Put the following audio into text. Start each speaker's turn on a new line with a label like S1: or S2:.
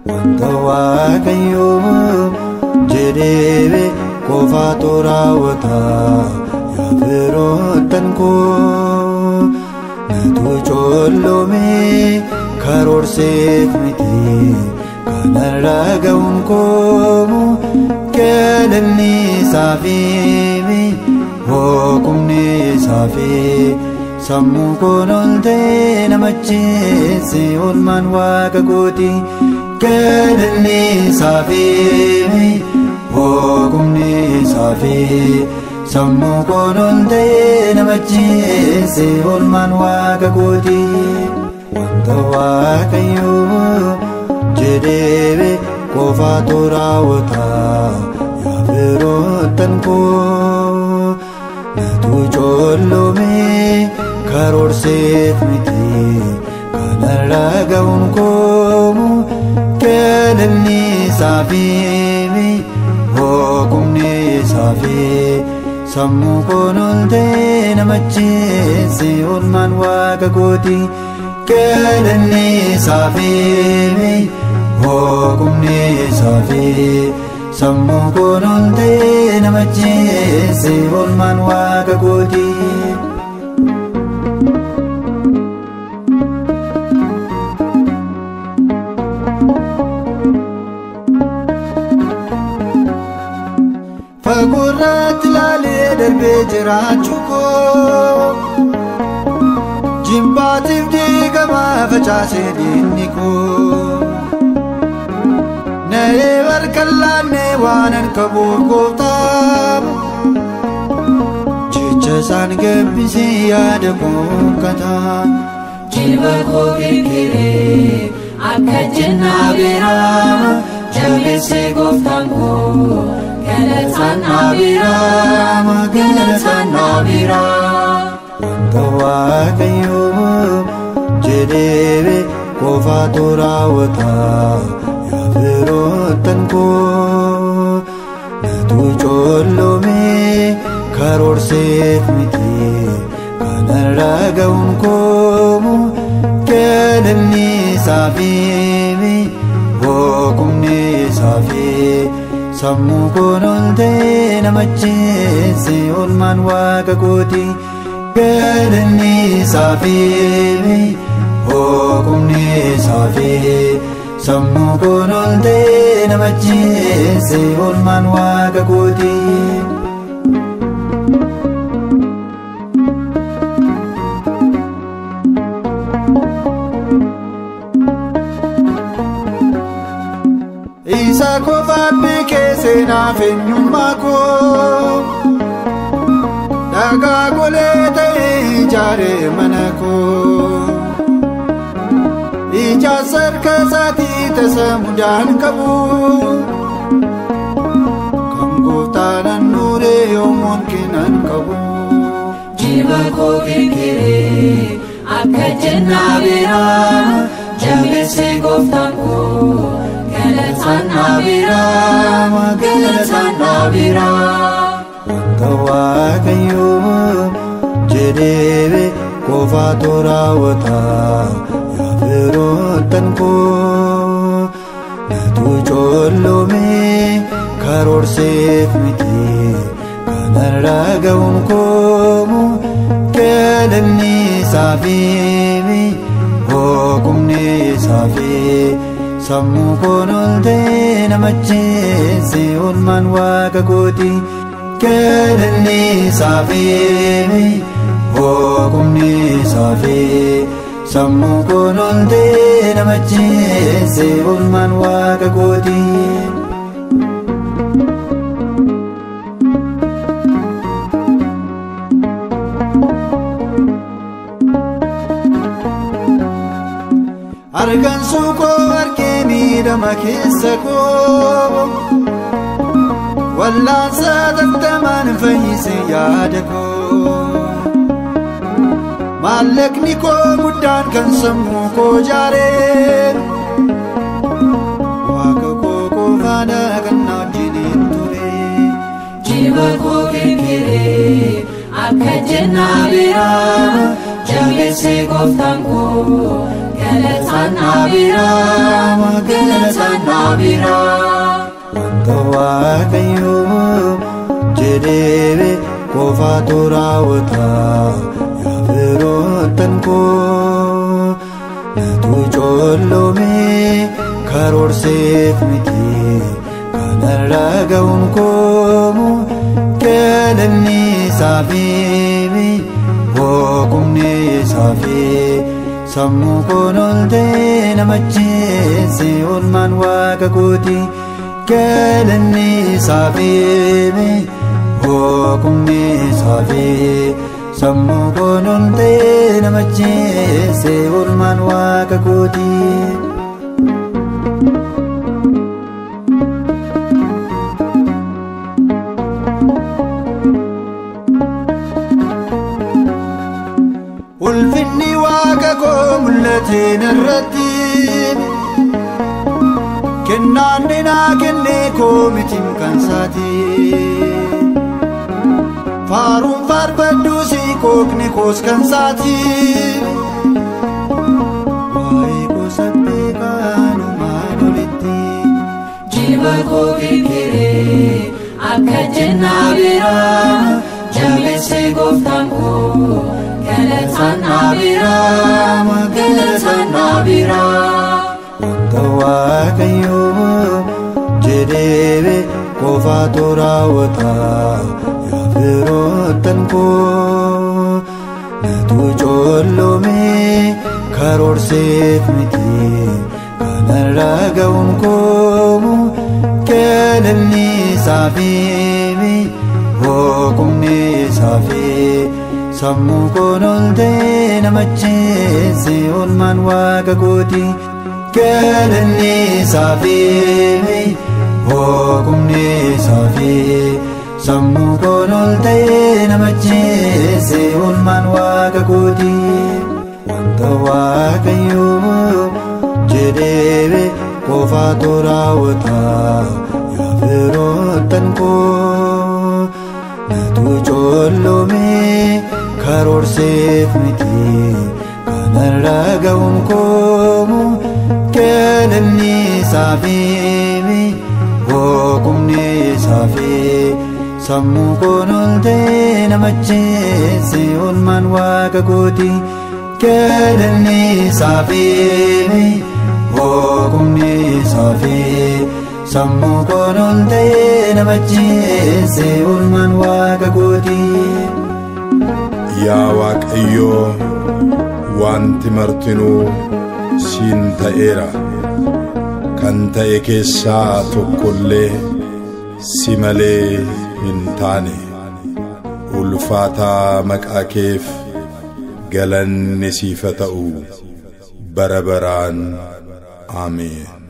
S1: Wanta Waaqayyo jedhee qofaatu raawwata yaa firoottan koo natu colloome karoorseef miti kanarra ga'uun koo galanni isaa fi hookumni isaa fi sammuu koon ol ta'e namacheesse oolmaan waaqa kooti. Galanni isaa fi hookumni isaa fi sammuu koon ol ta'e namacheesse oolmaan waaqa kooti. Wanta Waaqayyo jedhee qofaatu raawwata yaa firoottan koo natu colloome karoorseef miti kanarra ga'uun koo galanni isaa fi hookumni isaa fi sammuu koon ol ta'e namacheesse oolmaan waaqa kooti. Galanni isaa fi hookumni isaa fi sammuu koon ol ta'e namacheesse oolmaan waaqa kooti. Fagoorratti ilaalee darbee jiraachuu koo jimbaatiif diigamaa facaasee diinni koo na'ee barka laannee waanan qabuuf gooftaa jecha isaan gabbisee yaada konkataa.
S2: Jilba koo kirkiree akka jennaa biraa jabeessee gooftaan koo galataan na biraa galataan na biraa.
S1: Wanta Waaqayyo jedhee qofaatu raawwata yaa firoottan koo natu colloome karoorseef miti kanarra ga'uun koo galanni isaa fi hookumni isaa fi sammuu koon ol ta'e namacheesse oolmaan waaqa kooti. Galanni isaa fi hookumni isaa fi sammuu koon ol ta'e namacheesse oolmaan waaqa kooti. Isa qofaan beekee seenaaf eenyummaa koo dhagaa golee ta'e ijaaree mana koo ijaarsa harka isaatii tasa mudaan qabu kan gooftaan nuuree yoomuun kennan qabu.
S2: Jilba koo kirkiree akka jennaa biraa jabeessee gooftaan koo galataan na biraa galataan na biraa.
S1: Wanta Waaqayyo jedhee qofaatu raawwata yaa firoottan koo natu colloome karoorseef miti kanarra ga'uun koo galanni isaa fi hookumni isaa fi sammuu koon ol ta'e namacheesse oolmaan waaqa kooti. Galanni isaa fi hookumni isaa fi sammuu koon ol ta'e namacheesse oolmaan waaqa kooti. Hargansuu koo argee miidhama keessa koo wallaansa tattamaan fayyise yaada koo maallaqni koo guddaan kan sammuu koo jaaree waaqa koo qofaadha kan na wajjiniin ture.
S2: Jilba koo kirkiree akka jennaa biraa jabeessee gooftaan koo galataan na biraa galataan na biraa.
S1: Wanta Waaqayyoo jedhee qofaatu raawwata yaa firoottan koo natu colloomee karoorseef miti kanarra ga'uun koo galanni isaa fi boqumni isaa fi sammuu koon ol ta'e nama ajjeese oolmaan waaqa kooti. Galanni isaa fi boqumni isaa fi sammuu koon ol ta'e nama ajjeese oolmaan waaqa kooti. Ulfinni waaqa koo mul'ateen irratti kennaan naa kennee koo mitiin kan saati. Faaruun faarfadhuusi kookni koos kan saati. Waa'ee gosa beekanumaan olitti.
S2: Jilba koo kirkiree akka jennaa biraa jabeessee gooftaan koo galataan na biraa galataan na biraa.
S1: Wanta Waaqayyoo jedhee qofaatu raawwata yaa firoottan koo natu colloomee karoorseef miti kanarra ga'uun koo galanni isaa fi boqumni isaa fi sammuu koon ol ta'e nama ajjeese oolmaan waaqa kooti. Galanni isaa fi boqumni isaa fi sammuu koon ol ta'e nama ajjeese oolmaan waaqa kooti. Wanta Waaqayyoo jedhee qofaatu raawwata yaa firoottan koo natu colloomee karoorseef miti kanarra ga'uun koo galanni isaa fi boqumni isaa fi sammuu koon ol ta'e nama ajjeese oolmaan waaqa kooti. Galanni isaa fi boqumni isaa fi sammuu koon ol ta'e nama ajjeese oolmaan waaqa kooti.
S3: Yaa Waaqayyoo wanti martinuu siin ta'eera kan ta'e keessaa tokkollee si malee hin taane ulfaataa maqaa keef galanni siif haa ta'u bara baraan. Ameen.